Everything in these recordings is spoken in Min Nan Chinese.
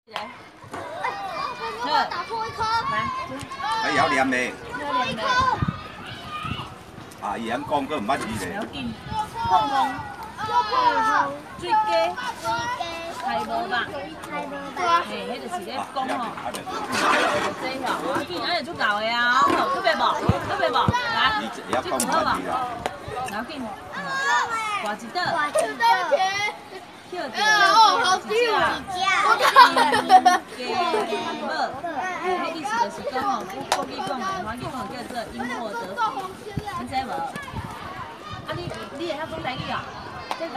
来，我打破一颗。来，你晓念袂？晓念袂？啊，伊晓讲，阁毋捌字咧。袂要紧，碰碰。水鸡。菜无肉。嘿，彼就是咧讲吼。这吼，无要紧，按呢足𠢕的啊，好，阁袂无？阁袂无？来，这句好无？无要紧，挂一倒。捡著一只鸡母，彼意思就是讲吼，国语讲的，华语讲叫做因祸得福，你知无？啊你会晓讲台语哦？这𠢕，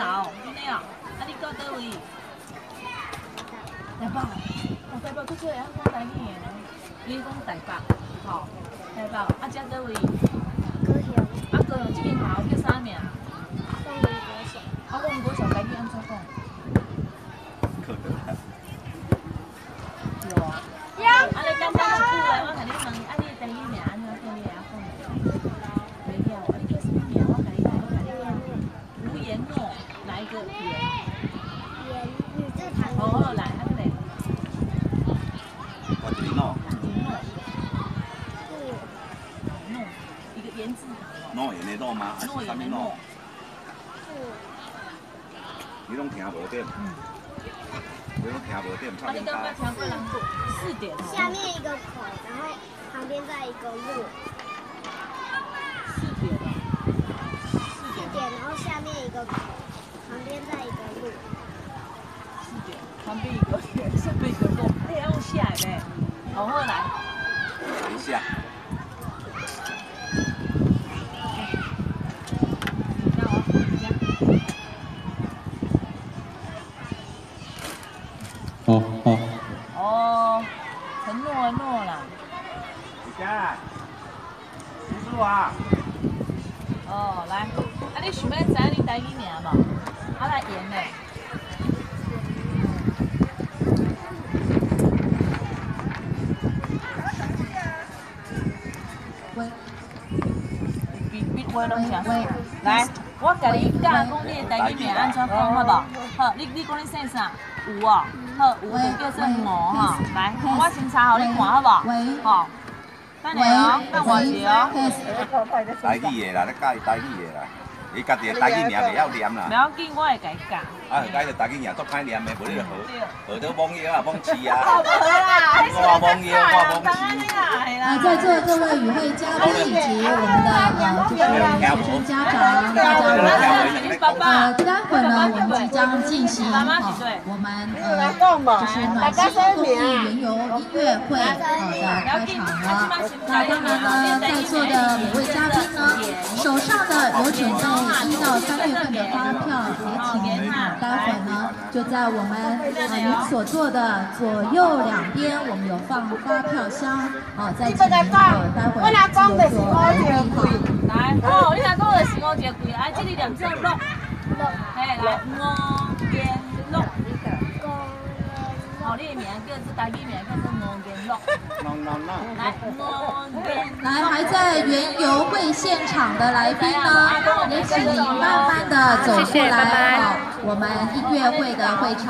真的哦？啊你住佗位？台北，哦台北足少会晓讲台语的呢。你讲台北，吼，台北，啊遮佗位？高雄。啊高雄这间学校叫啥名？松林国小。啊，我们国小台语按怎讲？对啊。啊，你感觉足久的，我共你问，啊，你的台语名按怎讲？你会晓讲无？袂晓，啊，你叫啥物名？我共你来，我共你讲。吴言诺，哪一个言？言，女字旁。好，好，来，啊，个。我一个诺。诺。诺，一个言字旁。诺言的诺吗？诺言的诺。你拢听无对？嗯。你拢听无对？啊，你感觉听过人四点？下面一个口，然后旁边再一个落。四点。四点，然后下面一个口，旁边再一个落。四点，旁边一个点，下面一个落，你会晓用写的袂？好，好来。等一下。好好。哦，承诺的诺啦。姐姐，叔叔啊。哦，来，啊，你想欲知影你台语名无？啊，来演嘞。喂。笔笔画拢诚来，我共你教讲你的台语名按怎讲好无？好，你讲你姓啥？有哦，好，有就叫做吴吼。来，我先查予你看好无？吼，等下哦，等我一下哦。台语的啦，你教伊台语的啦。伊家己的台语名袂晓念啦。袂要紧，我会共伊教。啊，佮伊台语名足歹念的，无你就学，学到罔腰啊，罔饲啊。无啦，我罔腰，我罔饲。在座各位与会嘉宾以及我们的就是学生家长，大家午安。待会呢，我们即将进行我们就是暖心公益园游音乐会的开场了。那当然呢，在座的每位嘉宾呢，手上的有准备1到3月份的发票，也请您待会呢就在我们您所坐的左右两边，我们有放发票箱，好，再请您待会自由做留意哈。来，哦，你若讲的是五一个贵，啊，这个念做乐，嘿，来，吴言乐。哦，你的名叫做台语名叫做吴言乐。来，吴言。来，还在园游会现场的来宾呢，也请您慢慢的走过来，好，我们音乐会的会场。